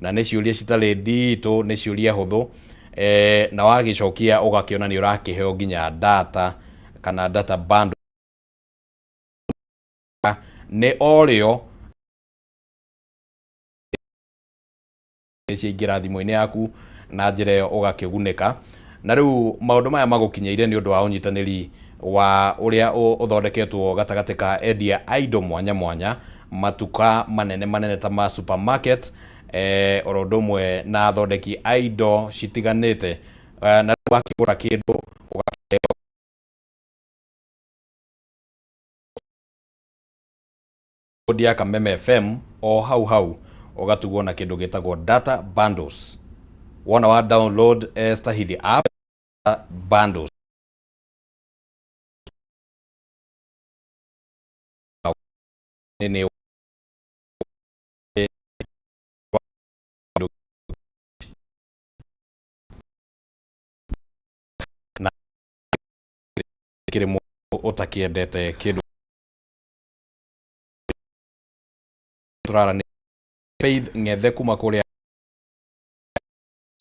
Na nĩ ciũria citarĩ nditũ, nĩ ciũria hũthũ na wagĩcokia ũgakĩona nĩ ũrakĩheo nginya data kana data bundle nĩ orĩo ciaingĩra thimũ-inĩ yaku na njĩra ĩyo ũgakĩgunĩka. Na rĩu maũndũ maya magũkinyĩire nĩ ũndũ wa ũnyitanĩri wa ũrĩa ũthondeketwo gatagatĩ ka endia a indo mwanya mwanya, matuka manene manene ta ma supermarket, oro ũndũ ũmwe na athondeki a indo citiganĩte. Na rĩu wakĩgũra kĩndũ ũgakĩheo code ya Kameme FM o hau hau ũgatugwo na kĩndũ gĩtagwo data bundles. Wona wa download Stahithi app bundles nĩ na kĩrĩ mũndũ ũtakĩendete kĩndũ tũraranĩria Faith Ng'ethe kuma kũrĩa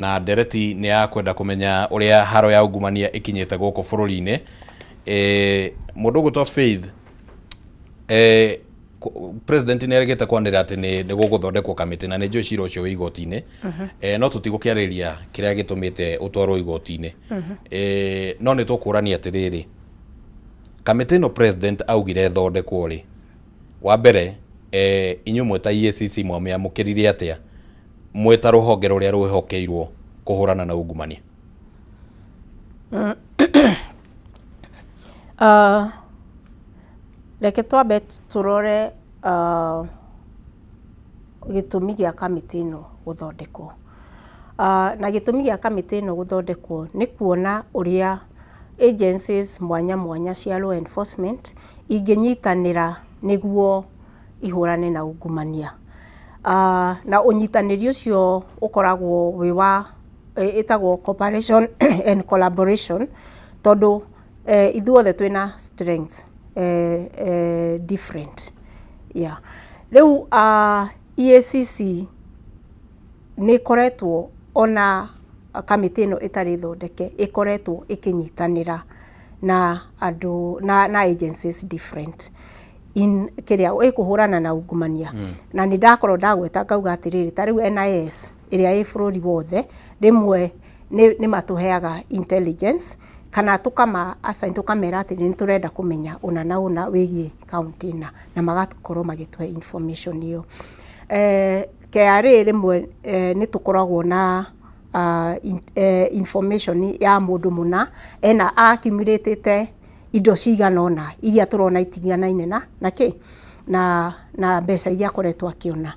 na ndereti nĩ ya kwenda kũmenya ũrĩa haro ya ungumania ĩkinyĩte gũkũ bũrũri-inĩ. Mũndũ ũgwĩtwo Faith, president nĩ erĩgĩte kwanĩrĩra atĩ nĩ gũgũthondekwo kamĩtĩ na nĩ njũĩ cira ũcio wĩ igoti-inĩ. No tũtigũkĩarĩrĩria kĩrĩa gĩtũmĩte ũtwarwo igoti-inĩ. No nĩ tũkũrania atĩrĩrĩ, kamĩtĩ ĩno president augire ĩthondekwo rĩ, wa mbere, inyuĩ mwĩ ta EACC mwamĩamũkĩrire atĩa mwĩ ta rũhonge rũrĩa rwĩhokeirwo kũhũrana na ungumania? Reke twambe tũrore gĩtũmi gĩa kamĩtĩ ĩno gũthondekwo. Na gĩtũmi gĩa kamĩtĩ ĩno gũthondekwo nĩ kuona ũrĩa agencies mwanya mwanya cia law enforcement ingĩnyitanĩra nĩguo ihũrane na ungumania. Na ũnyitanĩri ũcio ũkoragwo wĩ wa ĩtagwo cooperation and collaboration, tondũ ithuothe twĩna strengths different. Yeah. Rĩu EACC nĩ ĩkoretwo, ona kamĩtĩ ĩno ĩtarĩ thondeke, ĩkoretwo ĩkĩnyitanĩra na andũ na agencies different in kĩrĩa ĩkũhũrana na ungumania. Na nĩ ndakorwo ndagweta ngauga atĩrĩrĩ, ta rĩu NIS ĩrĩa ĩ bũrũri wothe, rĩmwe nĩ matũheaga intelligence kana tũkama assign, tũkamera atĩ nĩ tũrenda kũmenya ũna na ũna wĩgiĩ kaunti na magakorwo magĩtũhe information ĩyo. KRA rĩmwe nĩ tũkoragwo na information ya mũndũ mũna ena accumulate indo cigana ũna iria tũrona itiganaine na kĩ na mbeca iria akoretwo akĩona.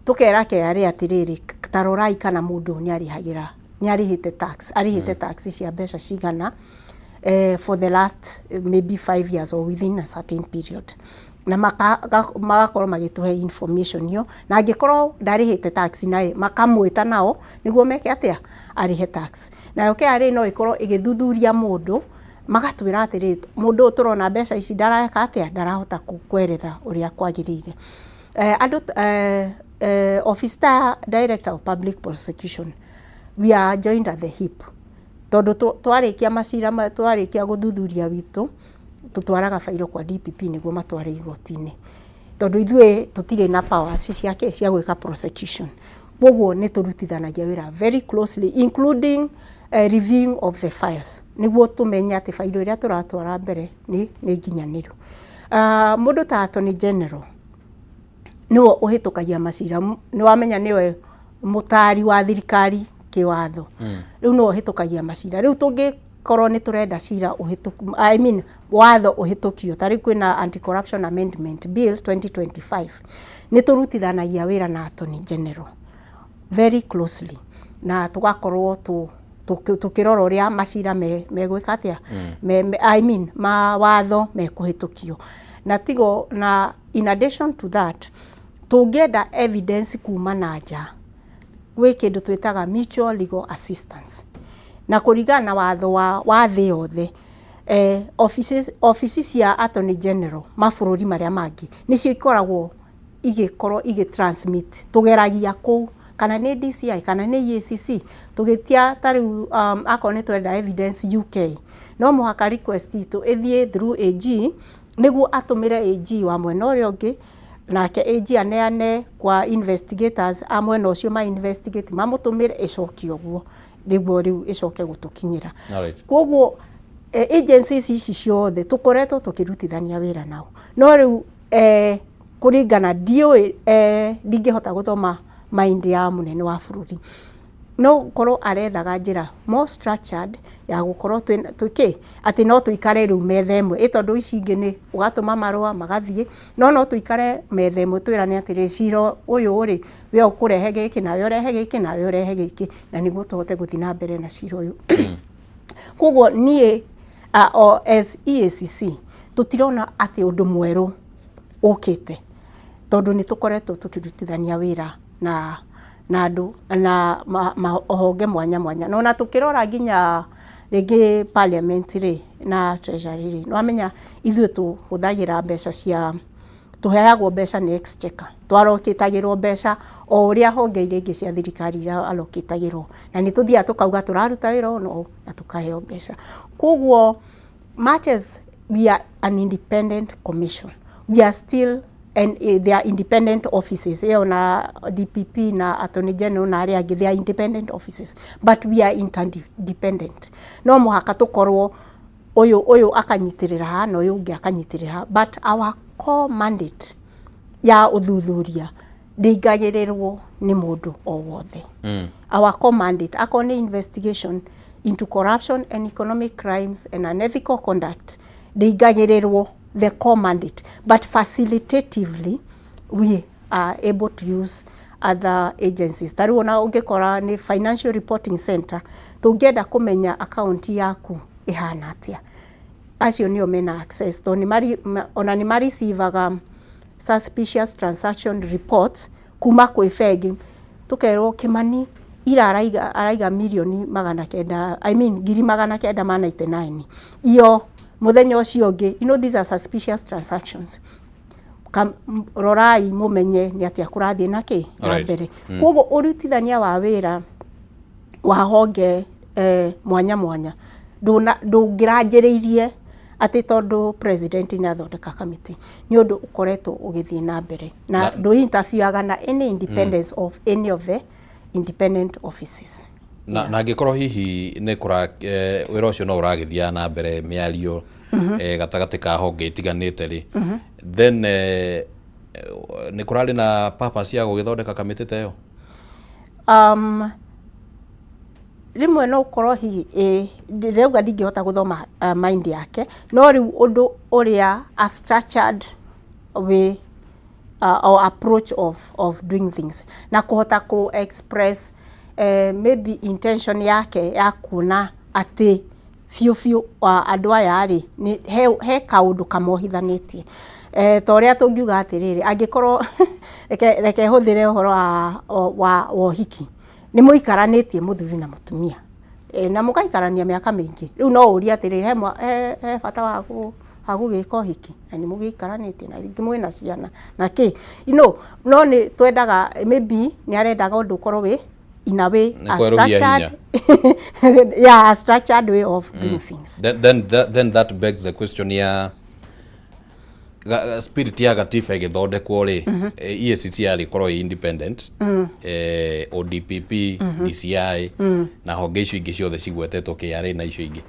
Tũkera KRA atĩrĩrĩ, ta rorai kana mũndũ ũyũ nĩ arĩhagĩra, nĩ arĩhĩte tax, arĩhĩte tax cia mbeca cigana for the last maybe 5 years or within a certain period, na magakorwo magĩtũhe information ĩyo. Na angĩkorwo ndarĩhĩte tax naĩ, makamwĩta nao nĩguo meke atĩa, arĩhe tax. Nayo KRA no ĩkorwo ĩgĩthuthuria mũndũ, magatwĩra atĩrĩrĩ, mũndũ ũyũ tũrona mbeca ici ndareka atĩa, ndarahota kweretha ũrĩa kwagĩrĩire. Andũ office ta Director of Public Prosecution, we are joined at the hip, tondũ twarĩkia macira, twarĩkia gũthuthuria witũ, tũtwaraga bairo kwa DPP nĩguo matware igoti-inĩ, tondũ ithuĩ tũtirĩ na powers cia kĩ cia gwĩka prosecution. Koguo nĩ tũrutithanagia wĩra very closely, including reviewing of the files, nĩguo tũmenye atĩ bairo ĩrĩa tũratwara mbere nĩ nginyanĩru. Mũndũ ta Attorney General nĩwe ũhĩtũkagia macira, nĩ wamenya nĩwe mũtari wa thirikari kĩwatho. Rĩu nĩwe ũhĩtũkagia macira. Rĩu tũngĩkorwo nĩ tũrenda cira ũhĩtũku, I mean watho ũhĩtũkio, ta rĩu kwĩna Anti-Corruption Amendment Bill 2025, nĩ tũrutithanagia wĩra na Attorney General very closely na tũgakorwo tũkĩrora ũrĩa macira megwĩka atĩa, I mean mawatho mekũhĩtũkio. Na tigo na in addition to that, tũngĩenda evidence kuma na nja, gwĩ kĩndũ twĩtaga mutual legal assistance, na kũringana na watho wa thĩ yothe, offices cia Attorney General mabũrũri marĩa mangĩ nĩcio ikoragwo igĩkorwo igĩ transmit, tũgeragia kũu Kana nĩ DCI, kana nĩ EACC, tũgĩtia ta rĩu akorwo nĩ twenda evidence UK, no mũhaka request itũ ĩthiĩ through AG nĩguo atũmĩre AG wa mwena ũrĩa ũngĩ, nake AG aneane kwa investigators a mwena ũcio, ma investigate, mamũtũmĩre, ĩcoke ũguo nĩguo rĩu ĩcoke gũtũkinyĩra. Koguo agencies ici ciothe tũkoretwo tũkĩrutithania wĩra nao, no rĩu kũringana ndiũĩ, ndingĩhota gũthoma mind ya mũnene wa bũrũri, no korwo arethaga njĩra more structured ya gũkorwo twĩkĩ atĩ no tũikare rĩu metha ĩmwe, ĩ tondũ ici ingĩ nĩ ũgatũma marũa magathiĩ, no tũikare metha ĩmwe twĩrane atĩrĩ, cira ũyũ rĩ, we ũkũrehe gĩkĩ, nawe ũrehe gĩkĩ, nawe ũrehe gĩkĩ, na nĩguo tũhote gũthiĩ na mbere na cira ũyũ. Koguo niĩ o as EACC tũtirona atĩ ũndũ mwerũ ũkĩte, tondũ nĩ tũkoretwo tũkĩrutithania wĩra na andũ na mahonge mwanya mwanya, na ona tũkĩrora nginya rĩngĩ parliament rĩ na treasury rĩ, nĩwamenya ithuĩ tũhũthagĩra mbeca cia tũheagwo mbeca nĩ exchequer, twarokĩtagĩrwo mbeca o ũrĩa honge iria ingĩ cia thirikari iralokĩtagĩrwo, na nĩ tũthiaga tũkauga tũraruta wĩra ũyũ na ũyũ na tũkaheo mbeca. Koguo much as we are an independent commission, we are still and they are independent offices, ĩyo na DPP na Attorney General na arĩa angĩ, they are independent offices, but we are interdependent. No mũhaka tũkorwo ũyũ ũyũ akanyitĩrĩra haha na ũyũ ũngĩ akanyitĩrĩra haha, but our core mandate ya ũthuthuria ndĩingagĩrĩrwo nĩ mũndũ o wothe. Our core mandate, akorwo nĩ investigation into corruption and economic crimes and unethical conduct, ndĩingagĩrĩrwo the core mandate, but facilitatively we are able to use other agencies. Ta rĩu ona ũngĩkora nĩ Financial Reporting Center, tũngĩenda kũmenya akaunti yaku ĩhana atĩa, acio nĩo mena access, tondũ ona nĩ mareceivaga suspicious transaction reports kuma kwĩ bengi, tũkerwo Kimani ira araiga mirioni 900, I mean 999,000 iyo mũthenya ũcio ũngĩ. These are suspicious transactions. Rorai mũmenye nĩ atĩa kũrathiĩ na kĩ na mbere. Koguo ũrutithania wa wĩra wa honge mwanya mwanya ndũngĩranjĩrĩirie atĩ tondũ president nĩ athondeka kamĩtĩ, nĩ ũndũ ũkoretwo ũgĩthiĩ na mbere na ndũ interfereaga na any independence of any of the independent offices. Na angĩkorwo hihi nĩ kũra wĩra ũcio no ũragĩthiaga na mbere, mĩario gatagatĩ ka honge itiganĩte rĩ, then nĩ kũrarĩ na purpose ya gũgĩthondeka kamĩtĩ ta ĩyo? Rĩmwe no ũkorwo hihi ndĩrauga ndingĩhota gũthoma mind yake, no rĩu ũndũ ũrĩa a structured way or approach of doing things na kũhota kũ express maybe intention yake ya kuona atĩ biũ biũ andũ aya rĩ he kaũndũ kamohithanĩtie, ta ũrĩa tũngiuga atĩrĩrĩ, angĩkorwo reke hũthĩre ũhoro wa ũhiki, nĩ mũikaranĩtie mũthuri na mũtumia na mũgaikarania mĩaka mĩingĩ, rĩu no ũrie atĩrĩrĩ, he bata wa gũgĩka ũhiki na nĩ mũgĩikaranĩtie na rĩngĩ mwĩna ciana na kĩ, no nĩ twendaga, maybe nĩ arendaga ũndũ ũkorwo wĩ in a way Nĩ a kwerũhia. structured, yeah, a structured way of doing things. Then that begs the question ya spirit ya gatiba ĩgĩthondekwo rĩ, EACC yarĩ ĩkorwo ĩ independent, ODPP, DCI na honge icio ingĩ ciothe cigwetetwo, KRA na icio ingĩ,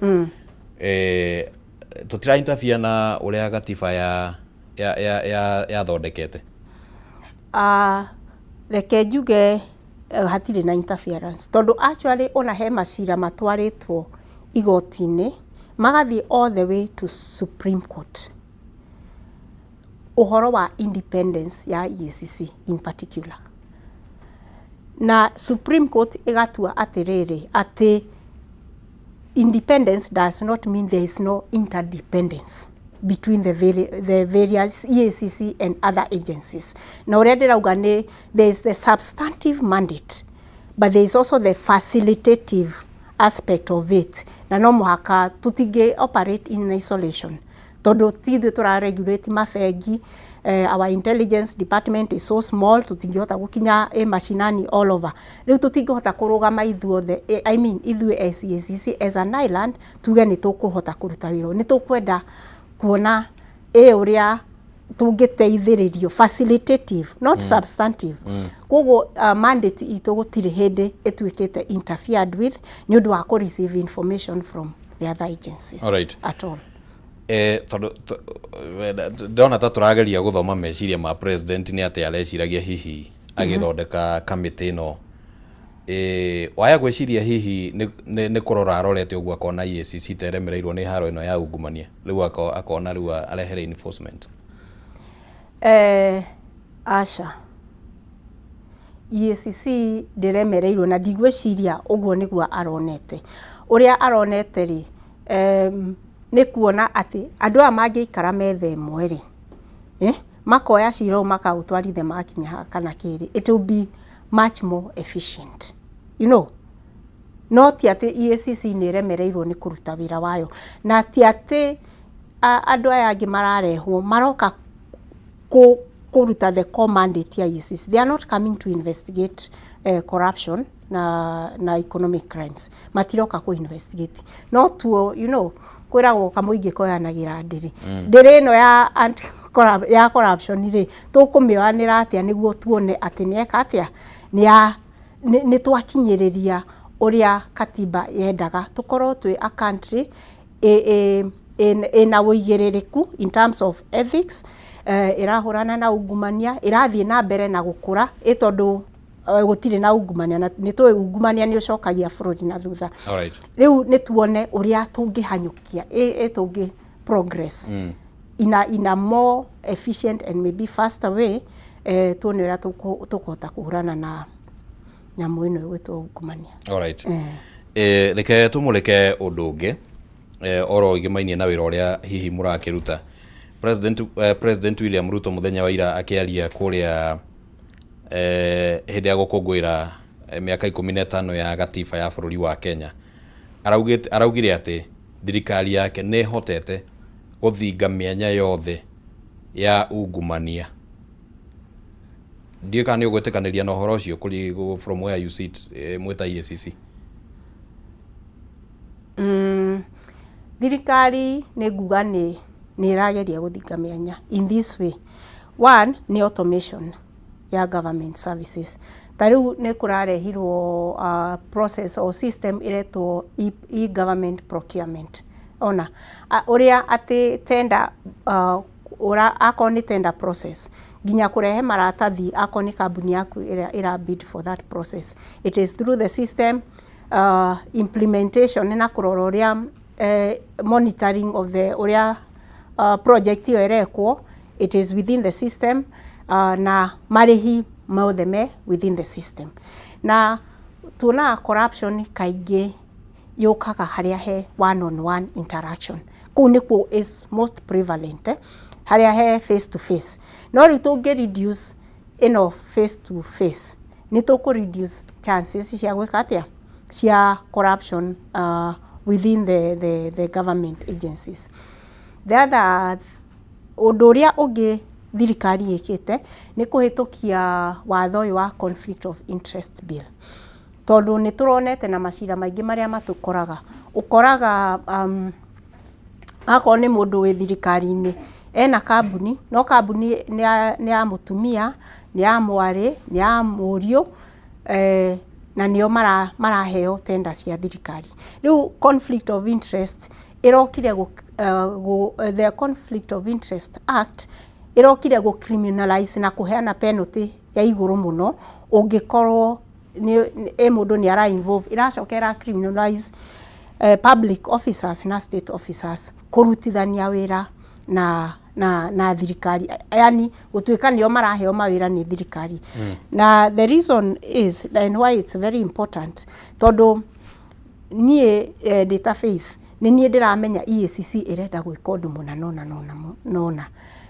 tũtira interfere na ũrĩa gatiba ya yathondekete. Reke njuge hatirĩ na interference, tondũ actually ona he macira matwarĩtwo igoti-inĩ magathiĩ all the way to Supreme Court, ũhoro wa independence ya EACC in particular, na Supreme Court ĩgatua atĩrĩrĩ, atĩ independence does not mean there is no interdependence between the various EACC and other agencies. Na ũrĩa ndĩrauga nĩ there is the substantive mandate, but there is also the facilitative aspect of it, na no mũhaka tũtingĩ operate in isolation. Tondũ ti ithuĩ tũra regulate mabengi. Our intelligence department is so small, tũtingĩhota gũkinya mashinani all over. Rĩu tũtingĩhota kũrũgama ithuothe, I mean ithuĩ as EACC, as an island, tuge nĩ tũkũhota kũruta wĩra ũyũ. Nĩ tũkwenda kuona ũrĩa tũngĩteithĩrĩrio, facilitative, not substantive. Koguo mandate itũ gũtirĩ hĩndĩ ĩtuĩkĩte interfered with nĩ ũndũ wa kũ receive information from the other agencies at all. Tondũ ndona ta tũrageria gũthoma meciria ma president, nĩ atĩ areciragia hihi agĩthondeka kamĩtĩ ĩno. Waya gwĩciria hihi nĩ kũrora arorete ũguo akona EACC ta ĩremereirwo nĩ haro ĩno ya ungumania, rĩu akona rĩu arehe reinforcement? Aca, EACC ndĩremereirwo na ndigwĩciria ũguo nĩguo aronete. Ũrĩa aronete rĩ, nĩ kuona atĩ andũ aya mangĩikara metha ĩmwe rĩ, makoya cira ũyũ makaũtwarithia makinya haha kana kĩrĩ, it will be much more efficient. No ti atĩ EACC nĩ ĩremereirwo nĩ kũruta wĩra wayo, na ti atĩ andũ aya angĩ mararehwo maroka kũruta the core mandate ya EACC. They are not coming to investigate corruption na economic crimes. Matiroka kũ investigate. No tuo, kwĩragwo kamũingĩ koyanagĩra ndĩrĩ. Ndĩrĩ ĩno ya anti ya corruption rĩ, tũkũmĩoyanĩra atĩa nĩguo tuone atĩ nĩ eka atĩa, nĩ twakinyĩrĩria ũrĩa katiba yendaga tũkorwo twĩ a country ĩna ũigĩrĩrĩku in terms of ethics, ĩrahũrana na ungumania, ĩrathiĩ na mbere na gũkũra, ĩ tondũ gũtirĩ na ungumania, na nĩ tũĩ ungumania nĩ ũcokagia bũrũri na thutha. Rĩu nĩ tuone ũrĩa tũngĩhanyũkia, ĩ tũngĩ progress in a more efficient and maybe faster way, tuone ũrĩa tũkũhota kũhũrana na nyamũ ĩno ĩgwĩtwo ungumania. Reke tũmũrĩke ũndũ ũngĩ oro igĩmainie na wĩra ũrĩa hihi mũrakĩruta. President William Ruto mũthenya wa ira akĩaria kũrĩa hĩndĩ ya gũkũngũĩra mĩaka 15 ya gatiba ya bũrũri wa Kenya, araugire atĩ thirikari yake nĩ ĩhotete gũthinga mĩanya yothe ya ungumania. Ndiũĩ kana nĩ ũgwĩtĩkanĩria na ũhoro ũcio kũrĩ from where you sit, mwĩta EACC. Thirikari nĩ nguga nĩ ĩrageria gũthinga mĩanya in this way. One nĩ automation ya government services. Ta rĩu nĩ kũrarehirwo process or system ĩretwo e-government procurement. Ona ũrĩa atĩ tender, akorwo nĩ tender process, nginya kũrehe maratathi, akorwo nĩ kambuni yaku ĩrĩa ĩra bid for that process, it is through the system. Implementation na kũrora ũrĩa monitoring of the ũrĩa project ĩyo ĩrekwo, it is within the system, na marĩhi mothe me within the system. Na tuonaga corruption kaingĩ yũkaga harĩa he one on one interaction. Kũu nĩkuo is most prevalent, harĩa he face to face. No rĩu tũngĩ reduce ĩno face to face, nĩ tũkũ reduce chances cia gwĩka atĩa, cia corruption within the government agencies. The other ũndũ ũrĩa ũngĩ thirikari ĩkĩte nĩ kũhĩtũkia watho ũyũ wa Conflict of Interest Bill, tondũ nĩ tũronete na macira maingĩ marĩa matũkoraga, ũkoraga akorwo nĩ mũndũ wĩ thirikari-inĩ ena kambuni, no kambuni nĩ ya mũtumia, nĩ ya mwarĩ, nĩ ya mũriũ, na nĩo maraheo tender cia thirikari. Rĩu conflict of interest ĩrokire the Conflict of Interest Act ĩrokire gũ criminalize na kũheana penalty ya igũrũ mũno ũngĩkorwo nĩ mũndũ nĩ ara involve. Ĩracoka ĩra criminalize public officers na state officers kũrutithania wĩra na thirikari, yani gũtuĩka nĩo maraheo mawĩra nĩ thirikari. Na the reason is and why it's very important, tondũ niĩ ndĩ ta Faith, nĩ niĩ ndĩramenya EACC ĩrenda gwĩka ũndũ mũna nona nona nona.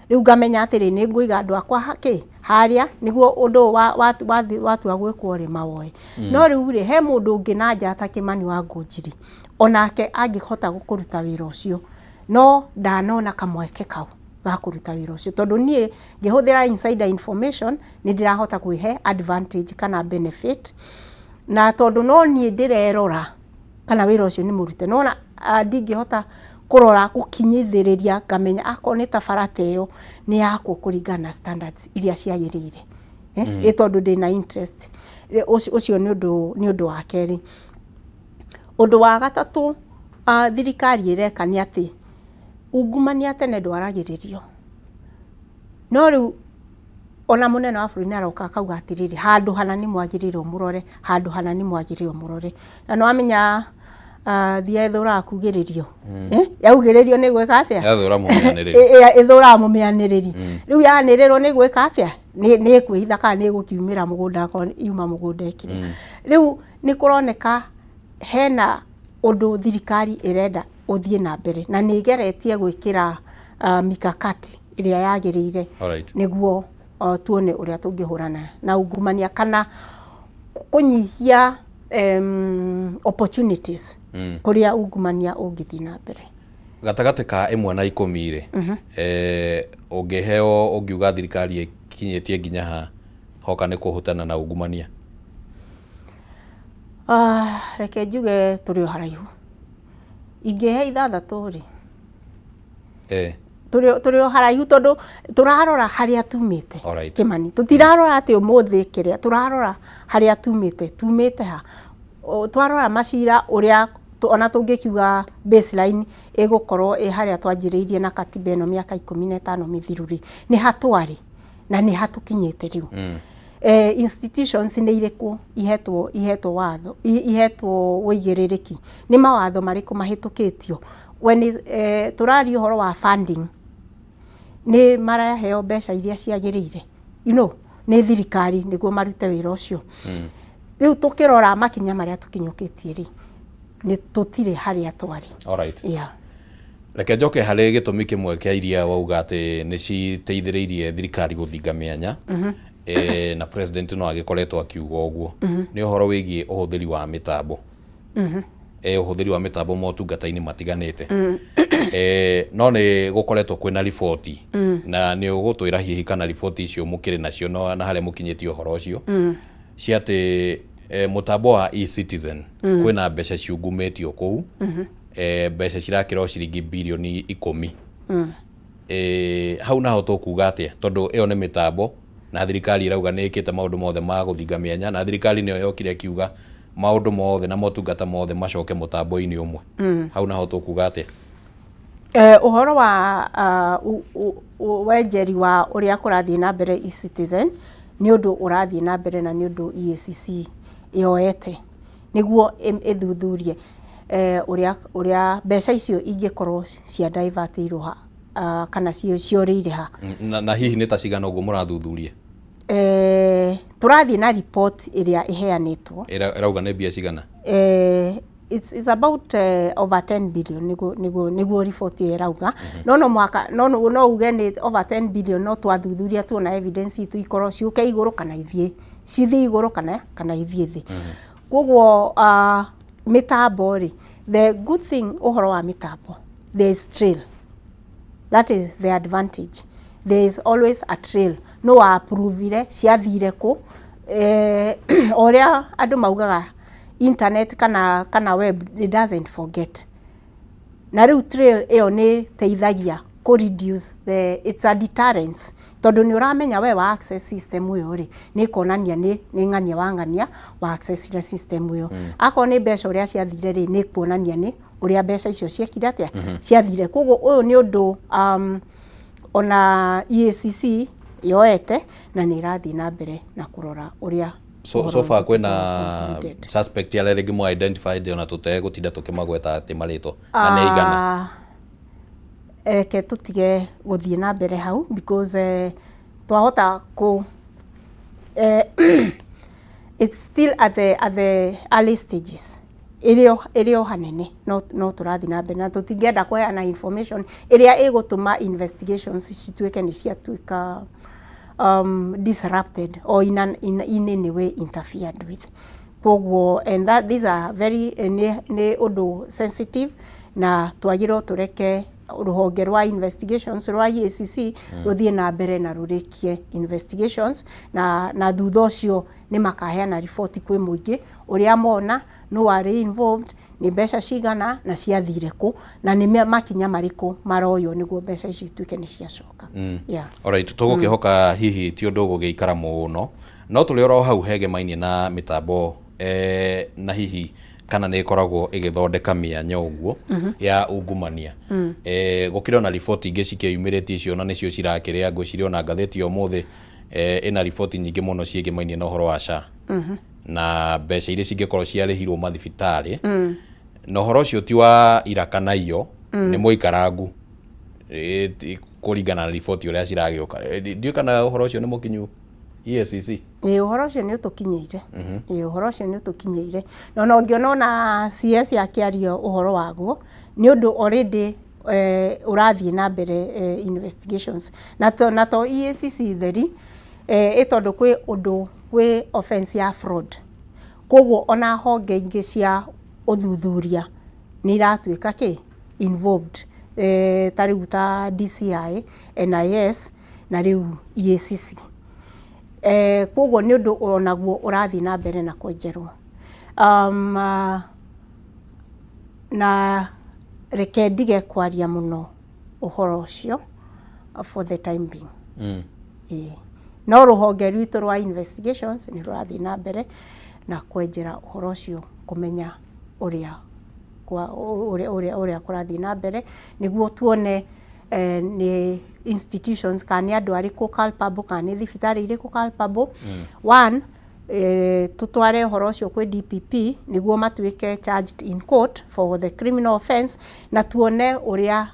Rĩu ngamenya atĩrĩ, nĩ ngũiga andũ akwa kĩ harĩa nĩguo ũndũ ũyũ watua gwĩkwo rĩ, mawoe. No rĩu rĩ, he mũndũ ũngĩ na nja ta Kĩmani wa Ngũnjiri, onake angĩhota kũruta wĩra ũcio. No ndanona kamweke kau ga kũruta wĩra ũcio, tondũ niĩ ngĩhũthĩra insider information nĩ ndĩrahota kwĩhe advantage kana benefit, na tondũ no niĩ ndĩrerora kana wĩra ũcio nĩ mũrute, nona ndingĩhota kũrora gũkinyithĩrĩria ngamenya akorwo nĩ ta bara ta ĩyo nĩ yakwo kũringana na standards iria ciagĩrĩire, ĩ tondũ ndĩna interest. Ũcio nĩ ũndũ wa kerĩ. Ũndũ wa gatatũ thirikari ĩreka nĩ atĩ ungumania tene ndwaragĩrĩrio, no rĩu ona mũnene wa bũrũri nĩ aroka akauga atĩrĩrĩ, handũ hana nĩ mwagĩrĩirwo mũrore, handũ hana nĩ mwagĩrĩirwo mũrore. Na nĩ wamenya thia ĩthũraga kugĩrĩrio, eh? Yaugĩrĩrio nĩ gwĩka atĩa? Yathũra mũmĩanĩrĩri. Ĩthũraga mũmĩanĩrĩri. Rĩu yanĩrĩrwo nĩ gwĩka atĩa? Nĩ ĩkwĩhitha kana nĩ ĩgũkiumĩra mũgũnda akorwo yuma mũgũnda ĩkĩrĩa. Rĩu nĩ kũroneka hena ũndũ thirikari ĩrenda ũthiĩ na mbere, na nĩ ĩgeretie gwĩkĩra mikakati ĩrĩa yagĩrĩire nĩguo tuone ũrĩa tũngĩhũrana na ungumania kana kũnyihia opportunities kũrĩa ungumania ũngĩthiĩ na mbere. Gatagatĩ ka 1 na 10 rĩ, ũngĩheo ũngiuga thirikari ĩkinyĩtie nginya ha hoka nĩ kũhũtana na ungumania? Reke njuge tũrĩ o haraihu. Ingĩhe 6 rĩ, tũrĩ o haraihu tondũ tũrarora harĩa tumĩte. Kĩmani, tũtirarora atĩ ũmũthĩ kĩrĩa tũrarora, harĩa tumĩte, tumĩte ha. Twarora macira ũrĩa ona tũngĩkiuga baseline ĩgũkorwo ĩ harĩa twanjĩrĩirie na katiba ĩno mĩaka 15 mĩthiru rĩ, nĩ ha twarĩ na nĩ ha tũkinyĩte rĩu. Institutions nĩ irĩkũ ihetwo watho, ihetwo ũigĩrĩrĩki? Nĩ mawatho marĩkũ mahĩtũkĩtio? When tũraria ũhoro wa funding, nĩ maraheo mbeca iria ciagĩrĩire nĩ thirikari nĩguo marute wĩra ũcio? Rĩu tũkĩrora makinya marĩa tũkinyũkĩtie rĩ, nĩ tũtirĩ harĩa twarĩ. Yeah. Reke njoke harĩ gĩtũmi kĩmwe kĩa iria wauga atĩ nĩ citeithĩrĩirie thirikari gũthinga mĩanya, na president no agĩkoretwo akiuga ũguo, nĩ ũhoro wĩgiĩ ũhũthĩri wa mĩtambo, ũhũthĩri wa mĩtambo motungata-inĩ matiganĩte. No nĩ gũkoretwo kwĩna riboti, na nĩ ũgũtwĩra hihi kana riboti icio mũkĩrĩ nacio, no na harĩa mũkinyĩtie ũhoro ũcio, cia atĩ mũtambo wa eCitizen kwĩna mbeca ciungumĩtio kũu, mbeca cirakĩra o ciringi birioni 10. Hau naho tũkuga atĩa? Tondũ ĩyo nĩ mĩtambo, na thirikari ĩrauga nĩ ĩkĩte maũndũ mothe ma gũthinga mĩanya, na thirikari nĩyo yokire ĩkiuga maũndũ mothe na motungata mothe macoke mũtambo-inĩ ũmwe. Hau naho tũkuga atĩa? Ũhoro wa wenjeri wa ũrĩa kũrathiĩ na mbere eCitizen nĩ ũndũ ũrathiĩ na mbere, na nĩ ũndũ EACC yoete nĩguo ĩthuthurie ũrĩa mbeca icio ingĩkorwo cia divertirwo ha kana ciorĩire ha. Na hihi nĩ ta cigana ũguo mũrathuthuria? Tũrathiĩ na report ĩrĩa ĩheanĩtwo. Ĩrauga nĩ mbia cigana? It's about over 10 billion nĩguo report ĩyo ĩrauga. No mũhaka no uge nĩ over 10 billion, no twathuthuria tuona evidence itũ ikorwo ciũke igũrũ kana ithiĩ, cithiĩ igũrũ kana ithiĩ thĩ. Koguo mĩtambo rĩ, the good thing ũhoro wa mĩtambo, there is trail. That is the advantage. There is always a trail. No wa approvire, ciathire kũ? O ũrĩa andũ maugaga, internet kana web, it doesn't forget. Na rĩu trail ĩyo nĩ ĩteithagia kũ reduce the, it's a deterrence, tondũ nĩ ũramenya we wa access system ĩyo rĩ, nĩ ĩkonania nĩ ng'ania wa ng'ania wa access ile system ĩyo. Akorwo nĩ mbeca ũrĩa ciathire rĩ, nĩ kuonania nĩ ũrĩa mbeca icio ciekire atĩa, ciathire. Koguo ũyũ nĩ ũndũ ona EACC yoete na nĩ ĩrathiĩ na mbere na kũrora ũrĩa So far kwĩna suspect arĩa rĩngĩ mũ identified, ona tũtegũtinda tũkĩmagweta atĩ marĩtwa, na nĩ aigana? Reke tũtige gũthiĩ na mbere hau because twahota kũ it's still at the early stages, ĩrĩ o hanene, no tũrathiĩ na mbere na tũtingĩenda kũheana information ĩrĩa ĩgũtũma investigations cituĩke nĩ ciatuĩka disrupted or in any way interfered with. Koguo and that these are very nĩ ũndũ sensitive na twagĩrĩirwo tũreke. Rũhonge rwa investigations rwa EACC rũthiĩ na mbere na rũrĩkie investigations, na thutha ũcio nĩ makaheana riboti kwĩ mũingĩ ũrĩa mona nũ warĩ involved, nĩ mbeca cigana na ciathire kũ, na nĩ makinya marĩkũ maroywo nĩguo mbeca ici ituĩke nĩ ciacoka. Yeah. Alright, tũgũkĩhoka hihi ti ũndũ ũgũgĩikara mũno, no tũrĩ oro hau hegemainie na mĩtambo na hihi kana nĩ ĩkoragwo ĩgĩthondeka mĩanya ũguo ya ungumania. Gũkĩrĩ ona riboti ingĩ cikĩyumĩrĩtie, icio na nĩcio cirakĩrĩa, ngwĩciria ona ngathĩti ya ũmũthĩ ĩna riboti nyingĩ mũno ciĩgĩmainie na ũhoro wa SHA na mbeca iria cingĩkorwo ciarĩhirwo mathibitarĩ, na ũhoro ũcio ti wa ira kana iyo, nĩ mũikarangu kũringana na riboti ũrĩa ciragĩũka. Ndiũĩ kana ũhoro ũcio nĩ mũkinyu EACC. Ĩĩ, ũhoro ũcio nĩ ũtũkinyĩire. Ĩĩ, ũhoro ũcio nĩ ũtũkinyĩire, na ona ũngĩona ona CS akĩaria ũhoro waguo, nĩ ũndũ already ũrathiĩ na mbere investigations, na to EACC theri, ĩ tondũ kwĩ ũndũ kwĩ offense ya fraud, koguo ona honge ingĩ cia ũthuthuria nĩ iratuĩka kĩ involved, ta rĩu ta DCI, NIS na rĩu EACC. Koguo nĩ ũndũ onaguo ũrathiĩ na mbere na kwenjerwo. Na reke ndige kwaria mũno ũhoro ũcio for the time being. Ĩĩ. No rũhonge rwitũ rwa investigations nĩ rũrathiĩ na mbere na kwenjera ũhoro ũcio, kũmenya ũrĩa ũrĩa kũrathiĩ na mbere, nĩguo tuone nĩ institutions kana nĩ andũ arĩkũ culpable, kana nĩ thibitarĩ irĩkũ culpable. One, tũtware ũhoro ũcio kwĩ DPP nĩguo matuĩke charged in court for the criminal offence, na tuone ũrĩa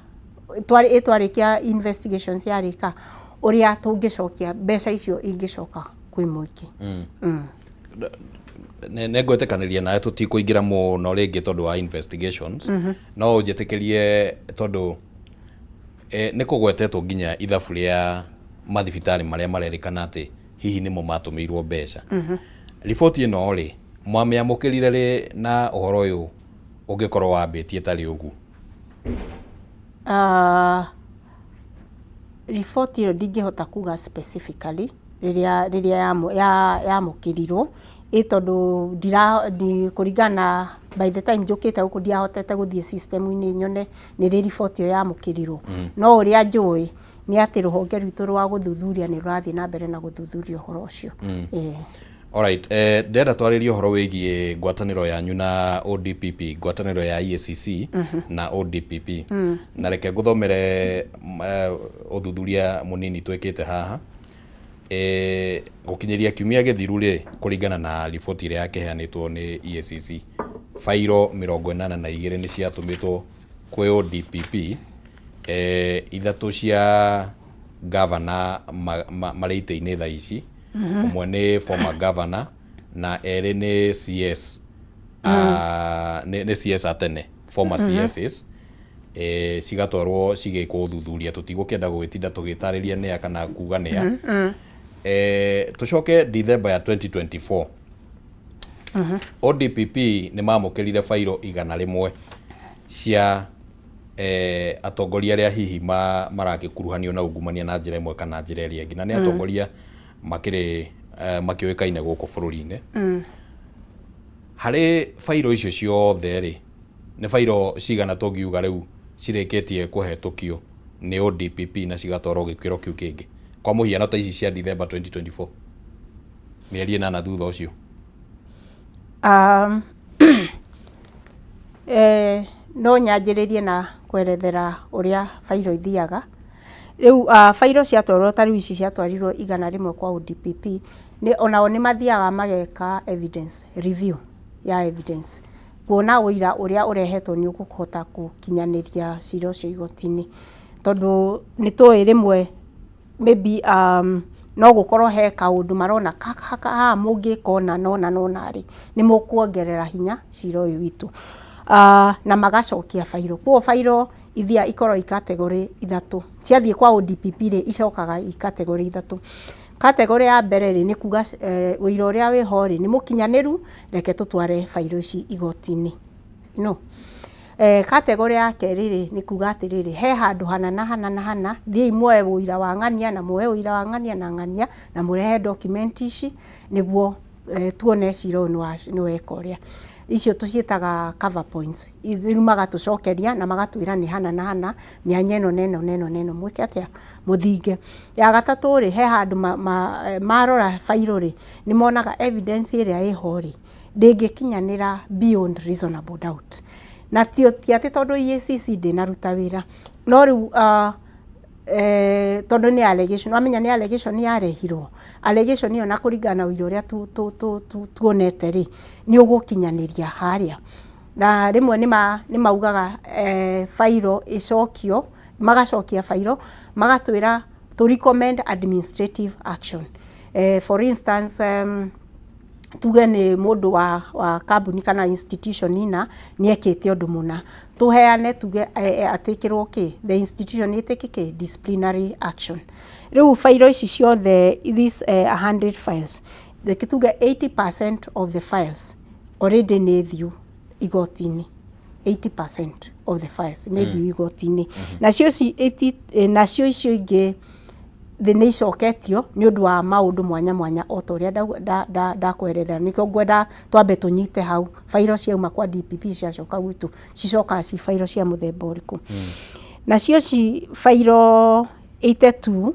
twarĩkia investigations yarĩka, ũrĩa tũngĩcokia mbeca icio ingĩcoka kwĩ mũingĩ. Nĩ ngwĩtĩkanĩria nawe, tũtikũingĩra mũno rĩngĩ tondũ wa investigations, no ũnjĩtĩkĩrie tondũ nĩ kũgwetetwo nginya ithabu rĩa mathibitarĩ marĩa marerĩkana atĩ hihi nĩmo matũmĩirwo mbeca. Riboti ĩno rĩ, mwamĩamũkĩrire rĩ, na ũhoro ũyũ ũngĩkorwo wambĩtie tarĩ ũguo? Riboti ĩyo ndingĩhota kuga specifically rĩrĩa yamũkĩrirwo, ĩ tondũ ndira ndi kũringana na by the time njũkĩte gũkũ ndiahotete gũthiĩ system-inĩ nyone nĩ rĩ riboti ĩyo yamũkĩrirwo, no ũrĩa njũĩ nĩ atĩ rũhonge rwitũ rwa gũthuthuria nĩ rũrathiĩ na mbere na gũthuthuria ũhoro ũcio. Alright, ndĩrenda twarĩrie ũhoro wĩgiĩ ngwatanĩro yanyu na ODPP, ngwatanĩro ya EACC na ODPP. Na reke ngũthomere ũthuthuria mũnini twĩkĩte haha. Gũkinyĩria kiumia gĩthiru rĩ, kũringana na riboti ĩrĩa yakĩheanĩtwo nĩ EACC, bairo 82 nĩ ciatũmĩtwo kwĩ ODPP, ithatũ cia gavana marĩ itĩ-inĩ thaa ici, ũmwe nĩ former governor na erĩ nĩ CS, nĩ CS a tene, former CSs, cigatwarwo cigĩkwo ũthuthuria. Tũtigũkĩenda gũgĩtinda tũgĩtarĩria nĩa kana kuga nĩa. Tũcoke Dithemba ya 2024, ODPP nĩ mamũkĩrire bairo 100 cia atongoria arĩa hihi marakĩkuruhanio na ungumania na njĩra ĩmwe kana njĩra ĩrĩa ĩngĩ, na nĩ atongoria makĩrĩ makĩũĩkaine gũkũ bũrũri-inĩ. Harĩ bairo icio ciothe rĩ, nĩ bairo cigana tũngiuga rĩu cirĩkĩtie kũhetũkio nĩ ODPP na cigatwarwo gĩkĩro kĩu kĩngĩ, kwa mũhiano ta ici cia Dithemba 2024, mĩeri 8 thutha ũcio? No nyanjĩrĩrie na kwerethera ũrĩa bairo ithiaga. Rĩu bairo ciatwarwo, ta rĩu ici ciatwarirwo 100 kwa ODPP, nĩ onao nĩ mathiaga mageka evidence review ya evidence, kuona ũira ũrĩa ũrehetwo nĩ ũkũhota gũkinyanĩria cira ũcio igoti-inĩ, tondũ nĩ tũĩ rĩmwe maybe no gũkorwo he kaũndũ marona haha mũngĩka ũna na ũna na ũna rĩ, nĩ mũkuongerera hinya cira ũyũ witũ, na magacokia bairo. Koguo bairo ithiaga ikoragwo i category ithatũ. Ciathiĩ kwa ODPP rĩ, icokaga i category ithatũ. Category ya mbere rĩ, nĩ kuga ũira ũrĩa wĩho rĩ nĩ mũkinyanĩru, reke tũtware bairo ici igoti-inĩ. No. Category ya kerĩ rĩ, nĩ kuga atĩrĩrĩ, he handũ hana na hana na hana, thiĩi muoe ũira wa ng'ania na muoe ũira wa ng'ania na ng'ania na mũrehe document ici nĩguo tuone cira ũyũ nĩ weka ũrĩa. Icio tũciĩtaga cover points. Rĩu magatũcokeria na magatwĩra nĩ hana na hana, mĩanya ĩno na ĩno na ĩno na ĩno mwĩke atĩa, mũthinge. Ya gatatũ rĩ, he handũ marora bairũ rĩ, nĩ monaga evidence ĩrĩa ĩho rĩ, ndĩngĩkinyanĩra beyond reasonable doubt. Na ti atĩ tondũ EACC ndĩnaruta wĩra, no rĩu tondũ nĩ allegation, wamenya nĩ allegation yarehirwo, allegation ĩyo na kũringana na ũira ũrĩa tuonete rĩ, nĩ ũgũkinyanĩria harĩa. Na rĩmwe nĩ maugaga bairo ĩcokio, magacokia bairo, magatwĩra to recommend administrative action. For instance, tuge nĩ mũndũ wa kambuni kana institution ina nĩ ekĩte ũndũ mũna, tũheane tuge atĩkĩrwo kĩ, the institution ĩtĩke kĩ, disciplinary action. Rĩu bairo ici ciothe, these 100 files, reke tuge 80% of the files already nĩ thiu igoti-inĩ. 80% of the files nĩ thiu igoti-inĩ. Nacio ici 80, nacio icio ingĩ thĩ nĩ icoketio nĩ ũndũ wa maũndũ mwanya mwanya o ta ũrĩa ndakwerethera. Nĩkĩo ngwenda twambe tũnyite hau, bairo ciauma kwa DPP ciacoka gwitũ cicokaga ci bairo cia mũthemba ũrĩkũ. Nacio ci bairo 82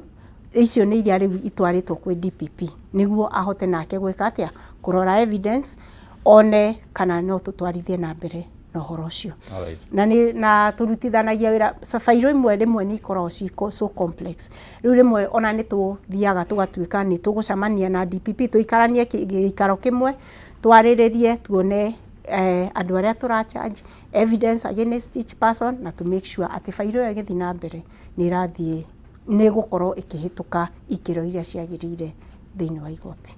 icio nĩ iria rĩu itwarĩtwo kwĩ DPP nĩguo ahote nake gwĩka atĩa, kũrora evidence one kana no tũtwarithie na mbere na ũhoro ũcio. Na nĩ na tũrutithanagia wĩra. Bairo imwe rĩmwe nĩ ikoragwo ci so complex, rĩu rĩmwe ona nĩ tũthiaga tũgatuĩka nĩ tũgũcemania na DPP, tũikaranie gĩikaro kĩmwe, twarĩrĩrie, tuone andũ arĩa tũra charge, evidence against each person, na to make sure atĩ bairo ĩyo ĩgĩthiĩ na mbere nĩ ĩrathiĩ, nĩ ĩgũkorwo ĩkĩhĩtũka ikĩro iria ciagĩrĩire thĩinĩ wa igoti.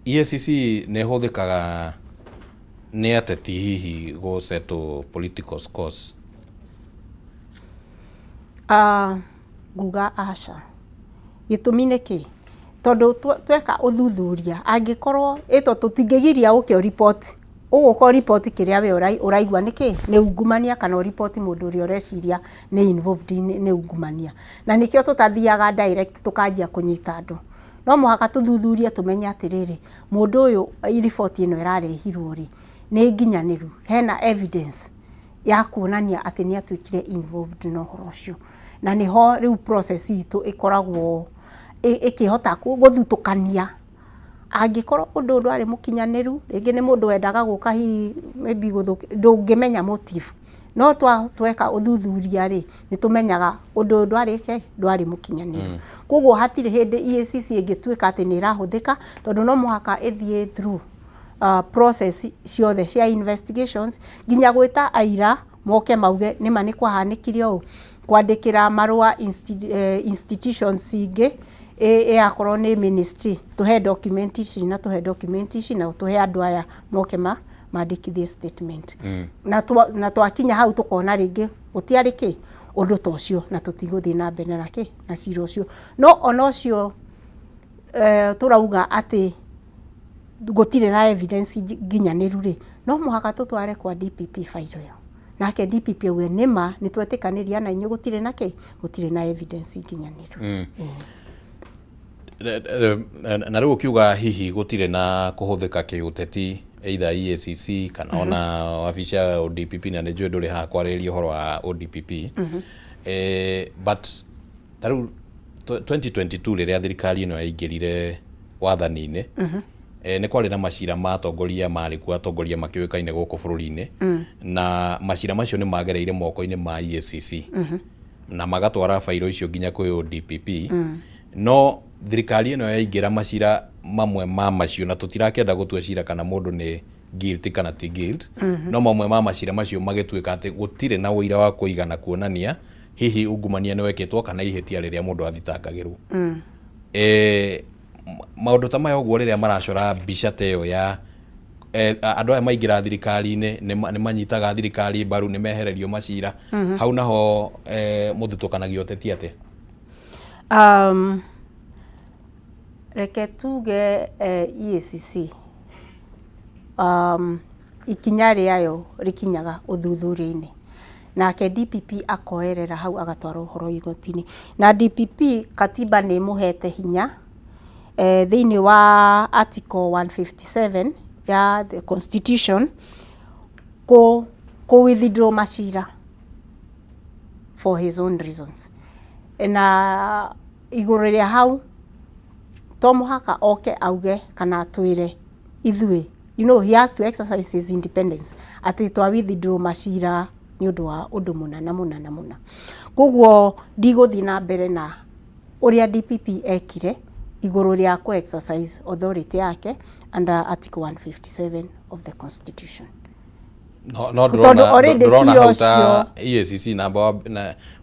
EACC nĩ ĩhũthĩkaga nĩ ateti hihi gũ settle political scores? Nguga aca. Gĩtũmi nĩ kĩ? Tondũ tweka ũthuthuria, angĩkorwo ĩto tũtingĩgiria ũke ũriboti, ũgũka ũriboti kĩrĩa we ũraigua nĩ kĩ, nĩ ungumania, kana ũriboti mũndũ ũrĩa ũreciria nĩ involved nĩ ungumania. Na nĩkĩo tũtathiaga direct tũkanjia kũnyita andũ. No mũhaka tũthuthurie tũmenye atĩrĩrĩ, mũndũ ũyũ, riboti ĩno ĩrarehirwo rĩ, nĩ nginyanĩru, hena evidence ya kuonania atĩ nĩ atuĩkire involved na ũhoro ũcio. Na nĩho rĩu process itũ ĩkoragwo ĩkĩhota gũthutũkania angĩkorwo ũndũ ũyũ ndwarĩ mũkinyanĩru, rĩngĩ nĩ mũndũ wendaga gũka hihi maybe gũthũkia, ndũngĩmenya motive, no tweka ũthuthuria rĩ, nĩ tũmenyaga ũndũ ũyũ ndwarĩ ke ndwarĩ mũkinyanĩru. Koguo hatirĩ hĩndĩ EACC ĩngĩtuĩka atĩ nĩ ĩrahũthĩka, tondũ no mũhaka ĩthiĩ through process ciothe cia investigations, nginya gwĩta aira moke mauge nĩma nĩ kwahanĩkire ũũ, kwandĩkĩra marũa institutions ingĩ, ĩakorwo nĩ ministry, tũhe document ici na tũhe document ici na tũhe andũ aya moke mandĩkithie statement. Na twakinya hau tũkona rĩngĩ gũtiarĩ kĩ ũndũ ta ũcio, na tũtigũthiĩ na mbere na kĩ na cira ũcio. No ona ũcio tũrauga atĩ gũtirĩ na evidence nginyanĩru rĩ, no mũhaka tũtware kwa DPP bairo ĩyo, nake DPP auge nĩma nĩ twetĩkanĩria na inyuĩ, gũtirĩ na kĩ, gũtirĩ na evidence nginyanĩru. Na rĩu ũkiuga hihi gũtirĩ na kũhũthĩka kĩũteti, either EACC kana ona wabici ya ODPP, na nĩ njũĩ ndũrĩ haha kwarĩrĩria ũhoro wa ODPP, but ta rĩu 2022 rĩrĩa thirikari ĩno yaingĩrire wathani-inĩ, nĩ kwarĩ na macira ma atongoria marĩ kuo, atongoria makĩũĩkaine gũkũ bũrũri-inĩ, na macira macio nĩ magereire moko-inĩ ma EACC na magatwara bairo icio nginya kwĩ ODPP. No thirikari ĩno yaingĩra, macira mamwe ma macio, na tũtirakĩenda gũtua cira kana mũndũ nĩ guilty kana ti guilty, no mamwe ma macira macio magĩtuĩka atĩ gũtirĩ na ũira wa kũigana kuonania hihi ungumania nĩ wekĩtwo kana ihĩtia rĩrĩa mũndũ athitangagĩrwo. Maũndũ ta maya ũguo rĩrĩa maracora mbica ta ĩyo ya andũ aya maingĩra thirikari-inĩ nĩ manyitaga thirikari mbaru, nĩ mehererio macira hau, naho mũthutũkanagia ũteti atĩa? Reke tuge EACC Ikinya rĩayo rĩkinyaga ũthuthuria-inĩ. Nake DPP akoerera hau agatwara ũhoro igoti-inĩ. Na DPP katiba nĩ ĩmũhete hinya thĩinĩ wa article 157 ya the constitution kũ withdraw macira for his own reasons. Na igũrũ rĩa hau to mũhaka oke auge kana atwĩre ithuĩ, he has to exercise his independence atĩ twa withdraw macira nĩ ũndũ wa ũndũ mũna na mũna na mũna. Koguo ndigũthiĩ na mbere na ũrĩa DPP ekire igũrũ rĩa kũ exercise authority yake under article 157 of the constitution. No Tondũ ndĩrona already ndĩrona cira hau ta ũcio EACC namba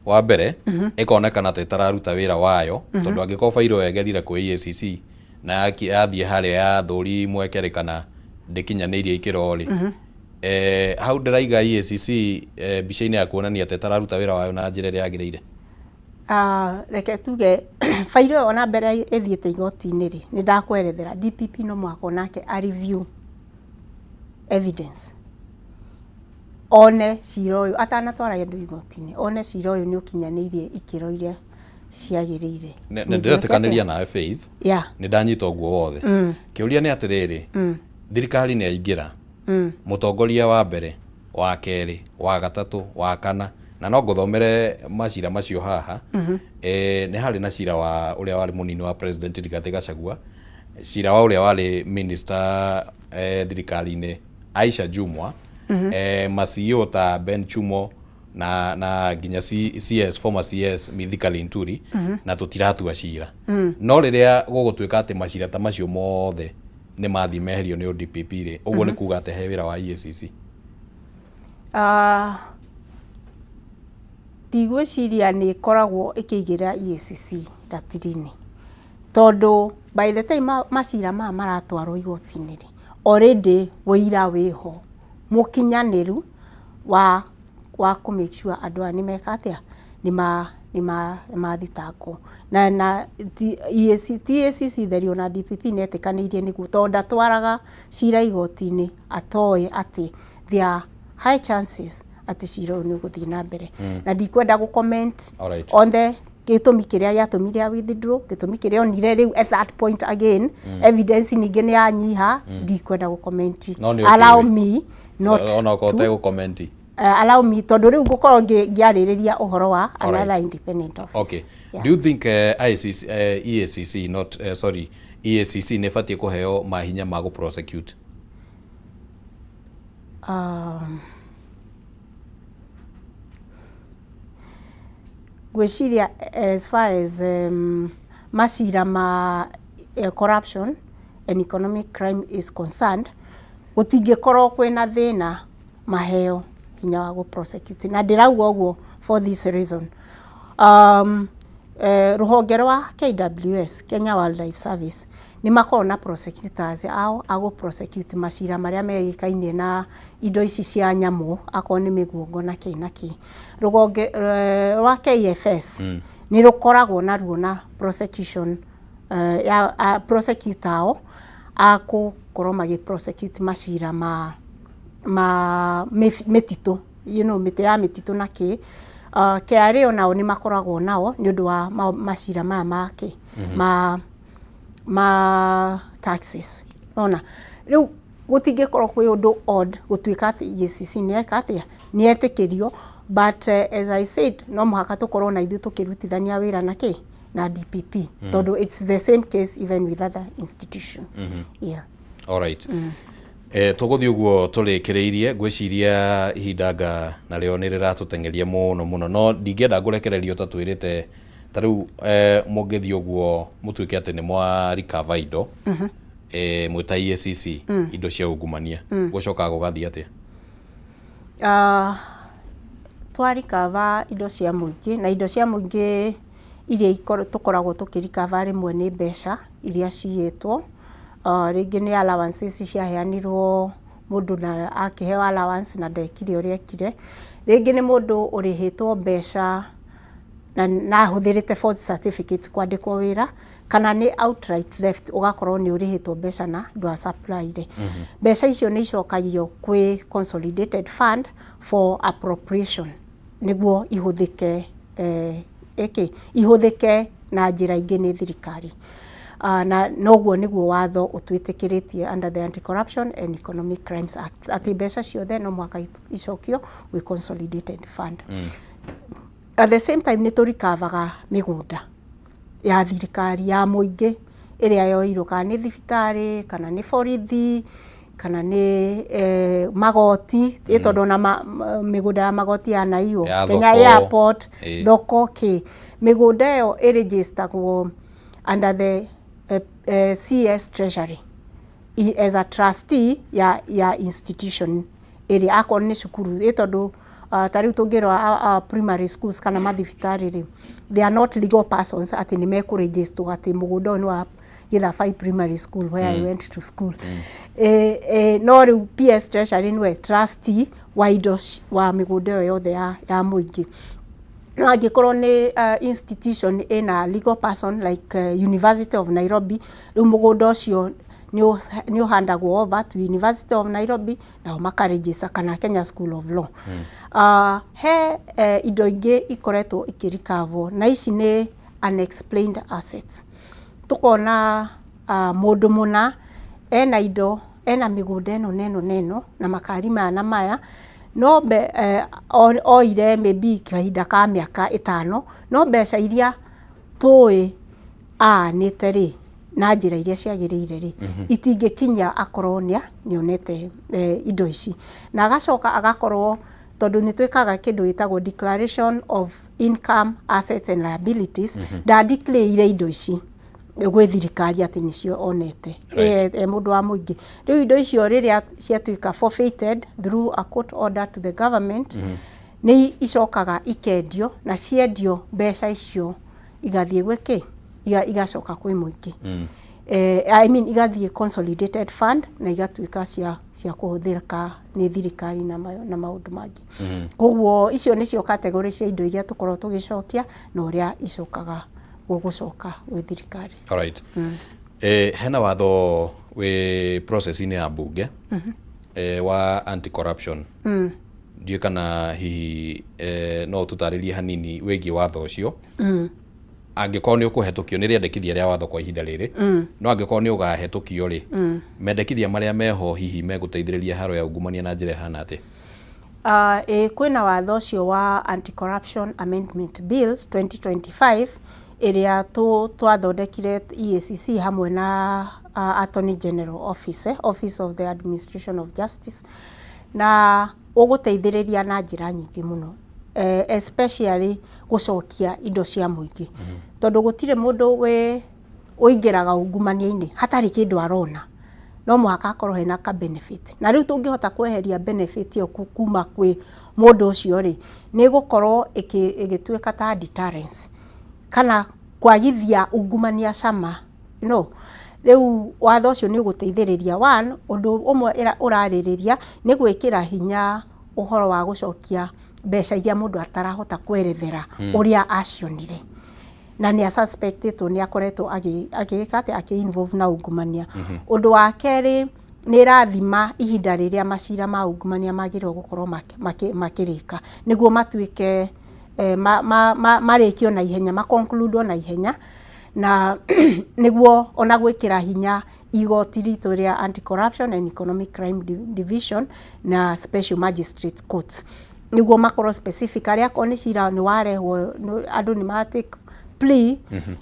wa mbere ĩkonekana ta ĩtararuta wĩra wayo, tondũ angĩkorwo bairo ĩyo ĩgerire kwĩ EACC na yathiĩ harĩa ya thũri mwekerĩ kana ndĩkinyanĩirie ikĩro rĩ, hau ndĩraiga EACC mbica-inĩ ya kuonania atĩ ĩtararuta wĩra wayo na njĩra ĩrĩa yagĩrĩire. Ah, reke tuge bairo ĩyo ona mbere ĩthiĩte igoti-inĩ rĩ, nĩ ndakwerethera DPP no mũhaka onake a review evidence, one cira ũyũ atanatwara andũ igoti-inĩ, one cira ũyũ nĩ ũkinyanĩirie ikĩro iria ciagĩrĩire. Nĩ Nĩguo ndĩretĩkanĩria nawe, Faith. Nĩ ndanyita ũguo wothe. Kĩũria nĩ atĩrĩrĩ, thirikari nĩ yaingĩra, mũtongoria wa mbere, wa kerĩ, wa gatatũ, wa kana, na no ngũthomere macira macio haha. Nĩ harĩ na cira wa ũrĩa warĩ mũnini wa president Rigathĩ Gachagua, cira wa ũrĩa warĩ minister thirikari-inĩ Aisha Jumwa, ma CEO ta Ben Chumo na nginya CS, former CS Mithika Linturi, na tũtiratua cira. No rĩrĩa gũgũtuĩka atĩ macira ta macio mothe nĩ mathiĩ meherio nĩ ODPP rĩ, ũguo nĩ kuga atĩ he wĩra wa EACC? Ah, ndigwĩciria nĩ ĩkoragwo ĩkĩigĩrĩra EACC ratiri-inĩ, tondũ by the time macira maya maratwarwo igoti-inĩ rĩ, already wĩira wĩho mũkinyanĩru wa kũ make sure andũ aya nĩ meka atĩa, nĩ mathitangwo. Na ti EAC, ti EACC theri, ona DPP nĩ etĩkanĩirie nĩguo, tondũ ndatwaraga cira igoti-inĩ atoĩ atĩ there are high chances atĩ cira ũyũ nĩ ũgũthiĩ na mbere. Na ndikwenda gũ comment on the gĩtũmi kĩrĩa gĩatũmire a withdraw, gĩtũmi kĩrĩa onire rĩu at that point again evidence ningĩ nĩ yanyiha. Ndikwenda gũ comment. No nĩ Allow ũkĩũĩ. me not Ona okorwo to ũtegũ comment. Allow me, tondũ rĩu ngũkorwo ngĩarĩrĩria ũhoro wa another independent office. Okay. Do you think ICC, EACC, not sorry, EACC nĩ ĩbatiĩ kũheo mahinya ma gũ prosecute? Ngwĩciria as far as macira ma corruption and economic crime is concerned, gũtingĩkorwo kwĩna thĩna maheo hinya wa gũ prosecute. Na ndĩrauga ũguo for this reason: rũhonge rwa KWS, Kenya Wildlife Service, nĩ makoragwo na prosecutors ao a gũ prosecute macira marĩa merĩkainie na indo ici cia nyamũ, akorwo nĩ mĩguongo na kĩ na kĩ. Rũgonge rwa KFS nĩ rũkoragwo naruo na prosecution ya prosecutor ao a gũkorwo magĩ prosecute macira ma mĩtitũ, mĩtĩ ya mĩtitũ na kĩ. KRA onao nĩ makoragwo nao nĩ ũndũ wa macira maya ma kĩ ma taxes. Ona rĩu gũtingĩkorwo kwĩ ũndũ odd gũtuĩka atĩ EACC nĩ eka atĩa, nĩ etĩkĩrio. But as I said, no mũhaka tũkorwo na ithuĩ tũkĩrutithania wĩra na kĩ na DPP, tondũ it's the same case even with other institutions, yeah. Alright. Tũgũthiĩ ũguo tũrĩkĩrĩirie. Ngwĩciria ihinda nga narĩo nĩ rĩratũteng'eria mũno mũno, no ndingĩenda ngũrekererio ũtatwĩrĩte ta rĩu, mũngĩthiĩ ũguo mũtuĩke atĩ nĩ mwa recover indo mwĩ ta EACC, indo cia ungumania, gũcokaga gũgathiĩ atĩa? Twa recover indo cia mũingĩ, na indo cia mũingĩ iria tũkoragwo tũkĩ recover rĩmwe nĩ mbeca iria ciyĩtwo, rĩngĩ nĩ allowances ciaheanirwo mũndũ na akĩheo allowance na ndekire ũrĩa ekire, rĩngĩ nĩ mũndũ ũrĩhĩtwo mbeca. Na ahũthĩrĩte false certificate kwandĩkwo wĩra, kana nĩ outright theft, ũgakorwo nĩ ũrĩhĩtwo mbeca na ndwa supplyire. Mbeca icio nĩ icokagio kwĩ Consolidated Fund for appropriation, nĩguo ihũthĩke ĩkĩ ihũthĩke na njĩra ingĩ nĩ thirikari. Na noguo nĩguo watho ũtwĩtĩkĩrĩtie under the Anti-Corruption and Economic Crimes Act, atĩ mbeca ciothe no mũhaka icokio gwĩ Consolidated Fund. At the same time, nĩ tũrikavaga mĩgũnda ya thirikari ya mũingĩ ĩrĩa yoirwo, kana nĩ thibitarĩ, kana nĩ borithi, kana nĩ magoti, tondũ ona mĩgũnda ya magoti yanaiywo. Ya Kenya thoko. Airport, thoko, kĩ mĩgũnda ĩyo ĩrĩgistagwo under the CS Treasury as a trustee ya institution ĩrĩa, akorwo nĩ cukuru, ĩ tondũ ta rĩu tũngĩrora primary schools kana mathibitarĩ rĩ, they are not legal persons atĩ nĩ mekũregistwo atĩ mũgũnda ũyũ nĩ wa Githabai Primary School where I went to school. No rĩu PS Treasury nĩwe trustee wa indo wa mĩgũnda ĩyo yothe ya mũingĩ. No angĩkorwo nĩ institution ĩna legal person like University of Nairobi, rĩu mũgũnda ũcio nĩ ũhandagwo over to University of Nairobi, nao makaregister, kana Kenya School of Law. He indo ingĩ ikoretwo ikĩrikavwo, na ici nĩ unexplained assets. Tũkona mũndũ mũna ena indo, ena mĩgũnda ĩno na ĩno na ĩno na makari maya na maya, no oire maybe kahinda ka mĩaka 5, no mbeca iria tũĩ aanĩte rĩ, na njĩra iria ciagĩrĩire rĩ, itingĩkinya akorwo nĩonete indo ici. Na agacoka agakorwo, tondũ nĩ twĩkaga kĩndũ gĩtagwo declaration of income, assets and liabilities, ndadeclare indo ici gwĩ thirikari atĩ nĩcio onete e mũndũ wa mũingĩ. Rĩu indo icio rĩrĩa ciatuĩka forfeited through a court order to the government, nĩ icokaga ikendio, na ciendio mbeca icio igathiĩ gwĩ kĩ? Igacoka kwĩ mũingĩ, I mean, igathiĩ Consolidated Fund na igatuĩka cia kũhũthĩka nĩ thirikari na maũndũ mangĩ. Koguo icio nĩcio category cia indo iria tũkoragwo tũgĩcokia na ũrĩa icokaga gũgũcoka gwĩ thirikari. Alright. Hena watho wĩ process-inĩ ya bunge wa anti corruption. Ndiũĩ kana hihi no ũtũtarĩrie hanini wĩgiĩ watho ũcio, angĩkorwo nĩ ũkũhetũkio. Nĩ rĩendekithia rĩa watho kwa ihinda rĩrĩ, no angĩkorwo nĩ ũgahetũkio rĩ, mendekithia marĩa meho hihi megũteithĩrĩria haro ya ungumania na njĩra ĩhana atĩa? Ĩ kwĩna watho ũcio wa Anti-Corruption Amendment Bill 2025 ĩrĩa twathondekire EACC hamwe na Attorney General Office, Office of the Administration of Justice, na ũgũteithĩrĩria na njĩra nyingĩ mũno, especially gũcokia indo cia mũingĩ, tondũ gũtirĩ mũndũ wĩ ũingĩraga ungumania-inĩ hatarĩ kĩndũ arona. No mũhaka akorwo hena ka benefit, na rĩu tũngĩhota kweheria benefit ĩyo kuma kwĩ mũndũ ũcio rĩ, nĩ ĩgũkorwo ĩgĩtuĩka ta deterrence kana kwagithia ungumania cama. No rĩu watho ũcio nĩ ũgũteithĩrĩria. One, ũndũ ũmwe ũrarĩrĩria nĩ gwĩkĩra hinya ũhoro wa gũcokia mbeca iria mũndũ atarahota kwerethera ũrĩa acionire na nĩ asuspectĩtwo nĩ akoretwo agĩka atĩ akĩ-involve na ungumania. Ũndũ wa kerĩ, nĩ ĩrathima ihinda rĩrĩa macira ma ungumania magĩrĩirwo gũkorwo makĩrĩka nĩguo matuĩke marĩkio na ihenya, maconclude na ihenya, na nĩguo ona gwĩkĩra hinya igoti ritũ rĩa Anti-Corruption and Economic Crime Division na Special Magistrates Courts, nĩguo makorwo specific arĩa akorwo nĩ cira nĩ warehwo, andũ nĩ ma take plea,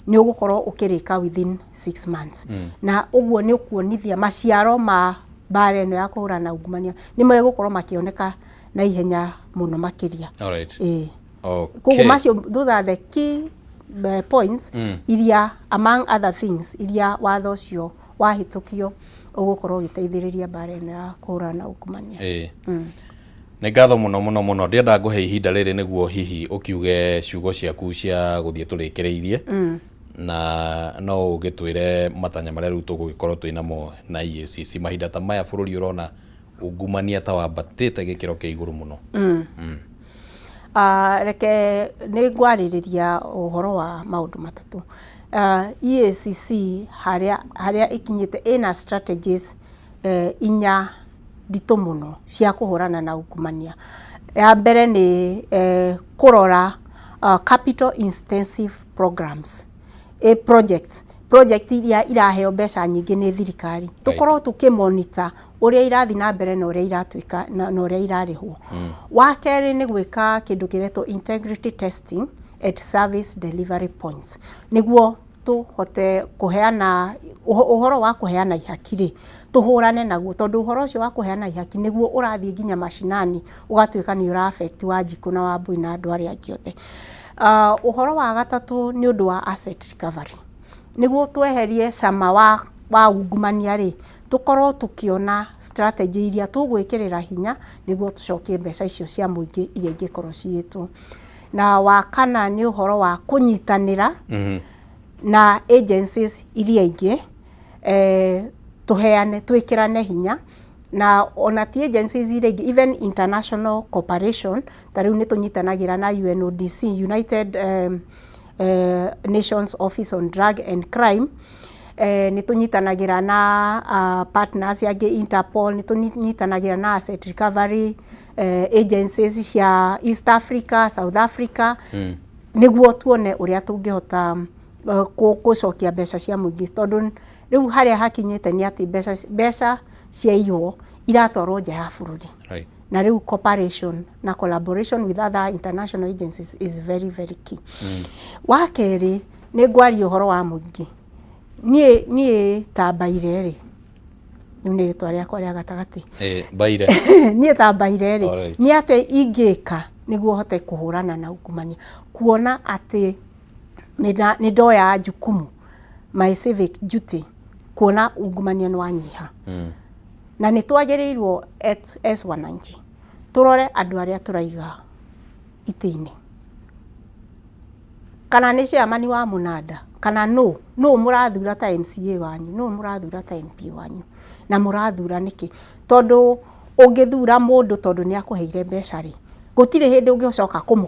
nĩ ũgũkorwo ũkĩrĩka within 6 months, na ũguo nĩ ũkuonithia maciaro ma mbara ĩno ya kũhũrana na ungumania nĩ megũkorwo makĩoneka na ihenya mũno makĩria. Ĩĩ. Koguo macio, those are the key points iria, among other things, iria watho ũcio wahĩtũkio ũgũkorwo ũgĩteithĩrĩria mbara ĩno ya kũhũrana na ungumania. Ĩĩ, nĩ ngatho mũno mũno mũno. Ndĩrenda ngũhe ihinda rĩrĩ nĩguo hihi ũkiuge ciugo ciaku cia gũthiĩ tũrĩkĩrĩirie, na no ũgĩtwĩre matanya marĩa rĩu tũgũgĩkorwo twĩ namo na EACC mahinda ta maya bũrũri ũrona ungumania ta wambatĩte gĩkĩro kĩa igũrũ mũno. Reke nĩ ngwarĩrĩria ũhoro wa maũndũ matatũ. EACC harĩa ĩkinyĩte ĩna strategies inya nditũ mũno cia kũhũrana na ungumania. Ya mbere nĩ kũrora capital intensive programs, projects, project iria iraheo mbeca nyingĩ nĩ thirikari, tũkorwo tũkĩmonitor ũrĩa irathiĩ na mbere na ũrĩa iratuĩka na ũrĩa irarĩhwo. Wa kerĩ nĩ gwĩka kĩndũ kĩretwo integrity testing at service delivery points, nĩguo tũhote kũheana ũhoro wa kũheana ihaki rĩ, tũhũrane naguo, tondũ ũhoro ũcio wa kũheana ihaki nĩguo ũrathiĩ nginya macinani, ũgatuĩka nĩ ũra affect Wanjikũ na Wambui na andũ arĩa angĩ othe. Ũhoro wa gatatũ nĩ ũndũ wa asset recovery, nĩguo tweherie cama wa ungumania rĩ, tũkorwo tũkĩona strategy iria tũgwĩkĩrĩra hinya nĩguo tũcokie mbeca icio cia mũingĩ iria ingĩkorwo ciyĩtwo. Na wa kana nĩ ũhoro wa kũnyitanĩra na agencies iria ingĩ, tũheane, twĩkĩrane hinya, na ona ti agencies iria ingĩ, even international cooperation. Ta rĩu nĩ tũnyitanagĩra na UNODC, United Nations Office on Drug and Crime, nĩ tũnyitanagĩra na partners angĩ, Interpol, nĩ tũnyitanagĩra na asset recovery agencies cia East Africa, South Africa, nĩguo tuone ũrĩa tũngĩhota gũcokia mbeca cia mũingĩ, tondũ rĩu harĩa hakinyĩte nĩ atĩ mbeca ciaiywo iratwarwo nja ya bũrũri. Na rĩu cooperation na collaboration with other international agencies is very very key. Wa kerĩ nĩ ngwaria ũhoro wa mũingĩ. Niĩ ta Mbaire rĩ, rĩu nĩ rĩtwa rĩakwa rĩa gatagatĩ. Mbaire. Niĩ ta Mbaire rĩ, nĩ atĩ ingĩka nĩguo hote kũhũrana na ungumania? Kuona atĩ nĩ ndoya jukumu, my civic duty, kuona ungumania nĩ wanyiha. Na nĩ twagĩrĩirwo as wananchi tũrore andũ arĩa tũraiga itĩ-inĩ, kana nĩ chairman wa mũnanda, kana nũ mũrathura ta MCA wanyu, nũ mũrathura ta MP wanyu, na mũrathura nĩkĩ? Tondũ ũngĩthura mũndũ tondũ nĩ akũheire mbeca rĩ, gũtirĩ hĩndĩ ũngĩcoka kũmũ